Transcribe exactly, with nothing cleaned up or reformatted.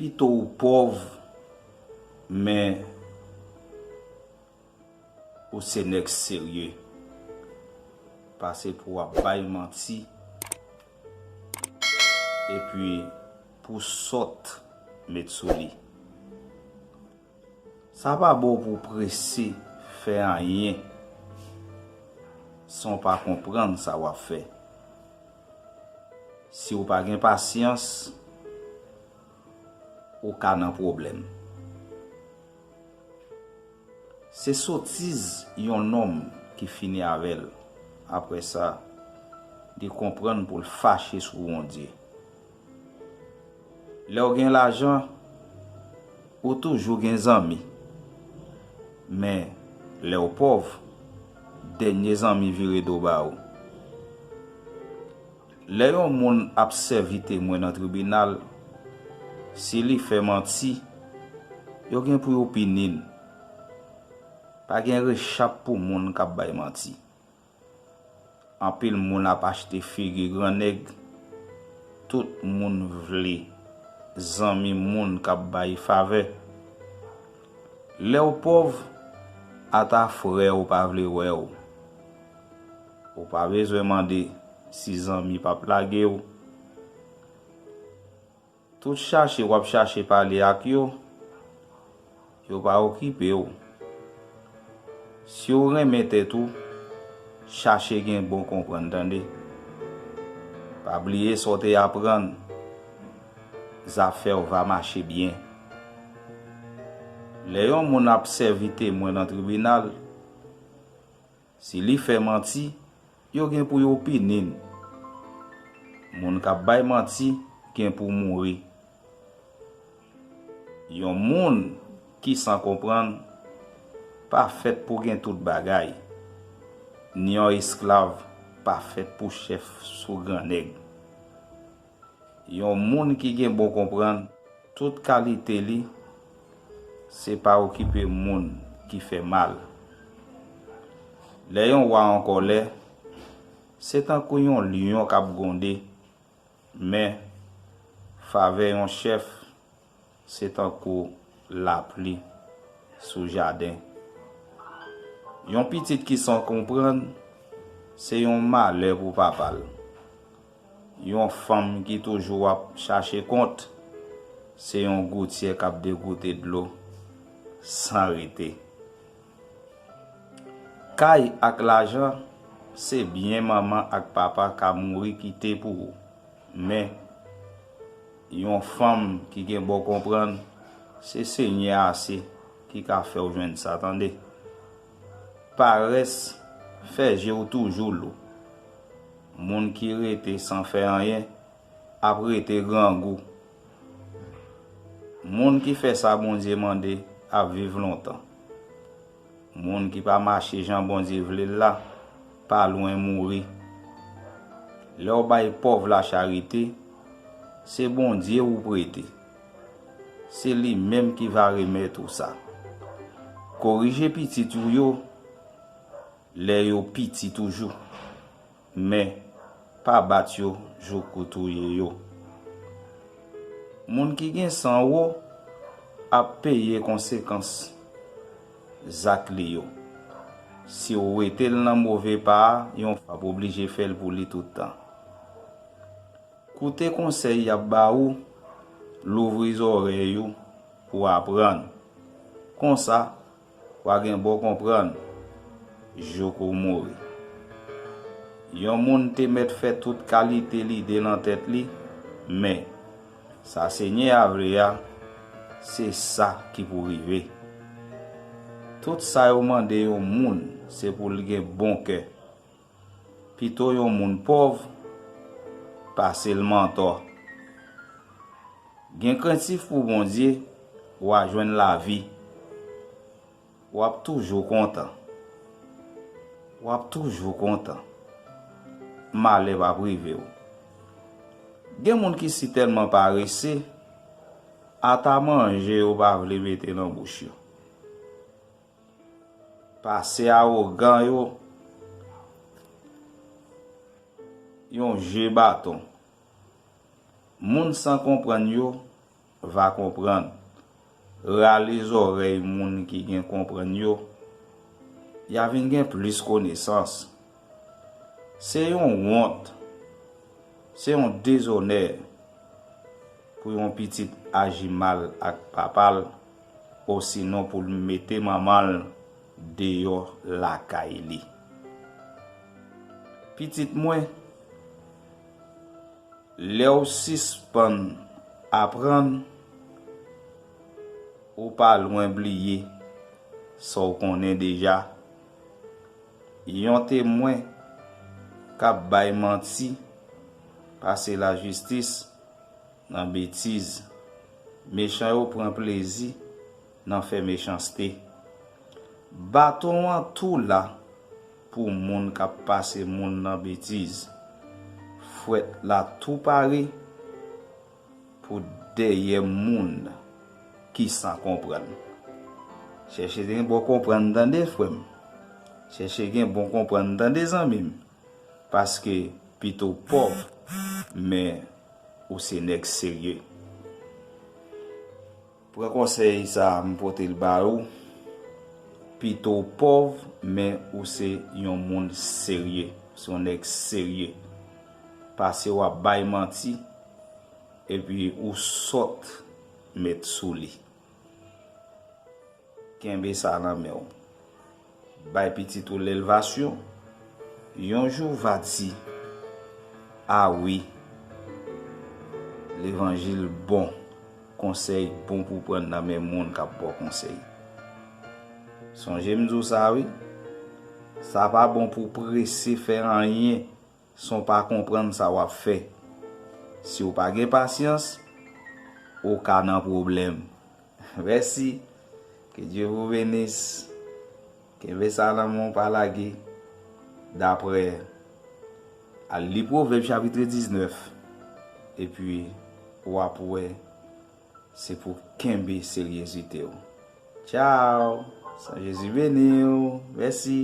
Pito ou pòv, men ou se nèg serye, pase pou w ap bay manti, epi pou sòt met sou li. Sa pa bon pou w prese fè anyen san w pa konprann sa w ap fè. Si w pa gen pasyans, ou ka nan pwoblèm. Se sotiz yon nonm ki fini avè l. Apre sa, li konprann pou l fache sou Bondye. Lè w gen lajan, ou toujou gen zanmi. Men, lè w pòv, dènye zanmi vire do ba ou. Lè yon moun ap sèvi temwen nan tribinal, si li fè manti, yo gen pou yo pini l. Pa gen rechap pou moun k ap bay manti. Anpil moun ap achte figi grannèg. Tout moun vle zanmi moun k ap bay favè. Lè w pòv, ata frè w pa vle wè w. Ou pa bezwen mande si zanmi p ap lage w. Tout chache w ap chache pale ak yo, yo pa okipe w. Si w renmen tèt ou, chache gen bon konprann, tande. Pa bliye sa w te aprann, zafè w va mache byen. Lè yon moun ap sèvi temwen nan tribinal, si li fè manti, yo gen pou yo pini l. Moun k ap bay manti gen pou mouri. Yon moun ki san konprann pa fèt pou gen tout bagay, ni yon esklav pa fèt pou chèf sou grannèg. Yon moun ki gen bon konprann, tout kalite li, se pa okipe moun ki fè mal. Lè yon wa an kòlè, se tankou yon lyon k ap gwonde, men favè yon chèf, se tankou lapli sou jaden. Yon pitit ki san konprann, se yon malè pou papa l. Yon fanm ki toujou ap chache kont, se yon goutyè k ap degoute dlo san rete. Kay ak lajan, se byen manman ak papa ka mouri kite pou ou. Men, yon fanm ki gen bon konprann, se Senyè a se ki ka fè w jwenn sa, tande. Parès fè je w toujou lou. Moun ki rete san fè anyen ap rete grangou. Moun ki fè sa Bondye mande ap viv lontan. Moun ki pa mache jan Bondye vle l la, pa lwen mouri. Lè w bay pòv la charite, se Bondye ou prete. Se li menm ki va remèt ou sa. Korije pitit ou yo lè yo piti toujou. Men, pa bat yo jouk ou touye yo. Moun ki gen san wo ap peye konsekans zak li yo. Si w wete l nan move pa a, yon fwa w ap oblije fè l pou li tout tan. Koute konsèy y ap ba ou, louvri zòrèy ou pou w aprann. Konsa, w a gen bon konprann jouk ou mouri. Yon moun te mèt fè tout kalite lide nan tèt li, men sa Senyè a vle a, se sa ki pou rive. Tout sa yo mande yon moun, se pou l gen bon kè. Pito yon moun pòv pase l mantò. Gen krentif pou Bondye, w a jwenn lavi. W ap toujou kontan. W ap toujou kontan. Malè p ap rive w. Gen moun ki sitèlman parese, ata manje yo pa vle mete nan bouch yo. Pase awogan yo yon je baton. Moun san konprann yo va konprann. Rale zòrèy moun ki gen konprann yo, y a vin gen plis konesans. Se yon wont, se yon dezonè pou yon pitit aji mal ak papa l, osinon pou l mete manman l deyò lakay li. Pitit mwen, lè w sispann aprann, ou pa lwen bliye sa w konnen deja. Yon temwen k ap bay manti pase lajistis nan betiz. Mechan yo pran plezi nan fè mechanste. Baton an tou la pou moun k ap pase moun nan betiz. Fwèt la tou pare pou dèyè moun ki san konprann. Chèche gen bon konprann tande, frè m. Chèche gen bon konprann tande, zanmi m. Paske pito w pòv, men ou se nèg serye. Pran konsèy sa a, m pote l ba ou. Pito w pòv, men ou se yon moun serye. Ou se yon nèg serye. Pase w ap bay manti, epi ou sòt met sou li. Kenbe sa nan men w. Bay pitit ou lelvasyon. Yon jou va di, a wi, levanjil bon, konsèy bon pou pran nan men moun k ap ba w konsèy. Sonje m di w sa wi, sa pa bon pou prese fè anyen san w pa konprann sa w ap fè. Si w pa gen pasyans, ou ka nan pwoblèm. Mèsi. Que Dieu vous bénisse. Kenbe sa nan men w, pa lage. Daprè, al li Pwovèb chapit diznèf. Epi, w ap wè, se pou kenbe seryezite w. Tchao. San Jezi beni w. Mèsi.